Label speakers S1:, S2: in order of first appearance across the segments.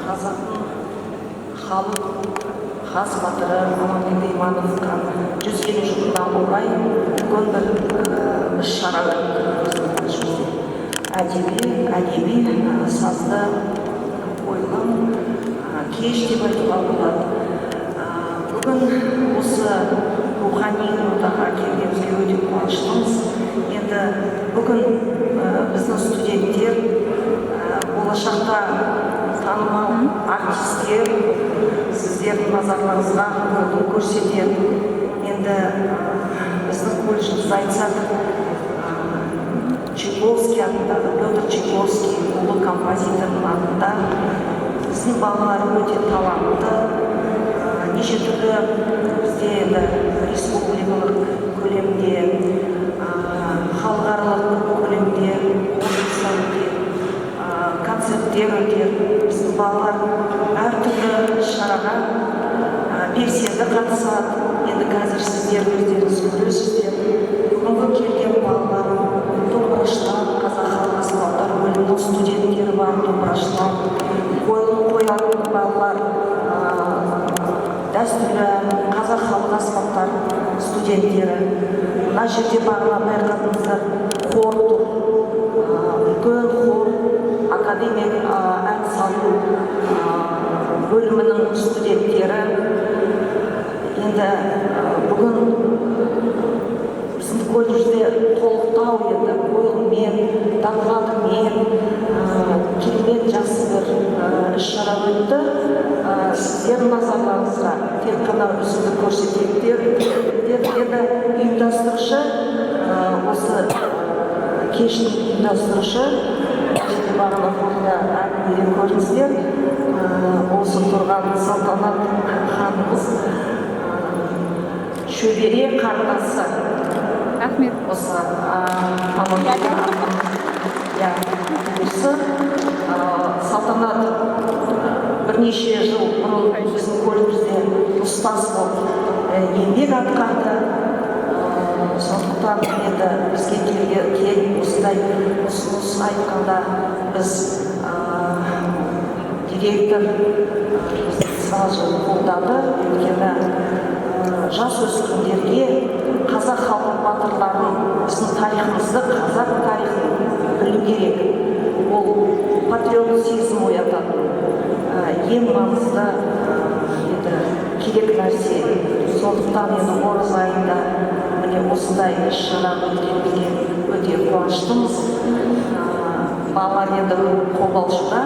S1: Қазақтың халық хас батыры Аманкелді Имановқа 150 жылдығына орай үлкен бір іс шара өтті біздің колледжімізде. Әдеби сазды қойылым, кеш деп айтуға болады. Бүгін осы рухани ортаға келгенімізге өте қуаныштымыз. Енді бүгін біздің студенттер, болашақта танымал артистер сіздердің назарларыңызға қойылым көрсетеді. Енді біздің колледжімізді айтсақ, Чайковский атындағы, Петр Чайковский ұлы композитордың атында. Біздің балалар өте талантты. Неше түрлі бізде енді республикалық көлемде, халықаралық көлемде конкурстар өтеді, концерттер өтеді. Біздің балалар әртүрлі шараға белсенді қатысады. Енді қазір сіздер өздеріңіз көресіздер, бүгінгі келген балалар домбырашылар, қазақ халық аспаптар бөлімінің студенттері бар, домбырашылар, қойылым қоятын балалар, дәстүрлі қазақ халық аспаптар студенттері. Мына жерде бағана байқадыңыздар, хор тұр. Үлкен хор, академик ән салу бөлімінің студенттері. Енді бүгін біздің колледжде толықтау енді қойылыммен, докладымен керемет жақсы бір іс шара өтті. Сіздердің назарларыңызға тек қана үзінді көрсетейік деп енді ұйымдастырушы, осы кештің ұйымдастырушы, жерде бағана фотода әңгімеден көрдіңіздер, осы тұрған Салтанат ханымыз, шөбере қарындасы.
S2: Рахмет.
S1: Осы Амангелді иә, туысы. Салтанат бірнеше жыл бұрын біздің колледжде ұстаз болып еңбек атқарды. Сондықтан енді бізге келіп осындай ұсыныс айтқанда, біз директор бізді сразу қолдады, өйткені жасөспірімдерге қазақ халқының батырларын, біздің тарихымызды, қазақ тарихын білу керек. Ол патриот сезім оятатын ең маңызды, енді керек нәрсе. Сондықтан енді ораза айында міне осындай іс шара өткенімізге өте қуаныштымыз. Балалар енді қобалжуда,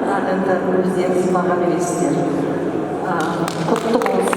S1: бірақ енді өздеріңіз баға бересіздер. Құтты болсын.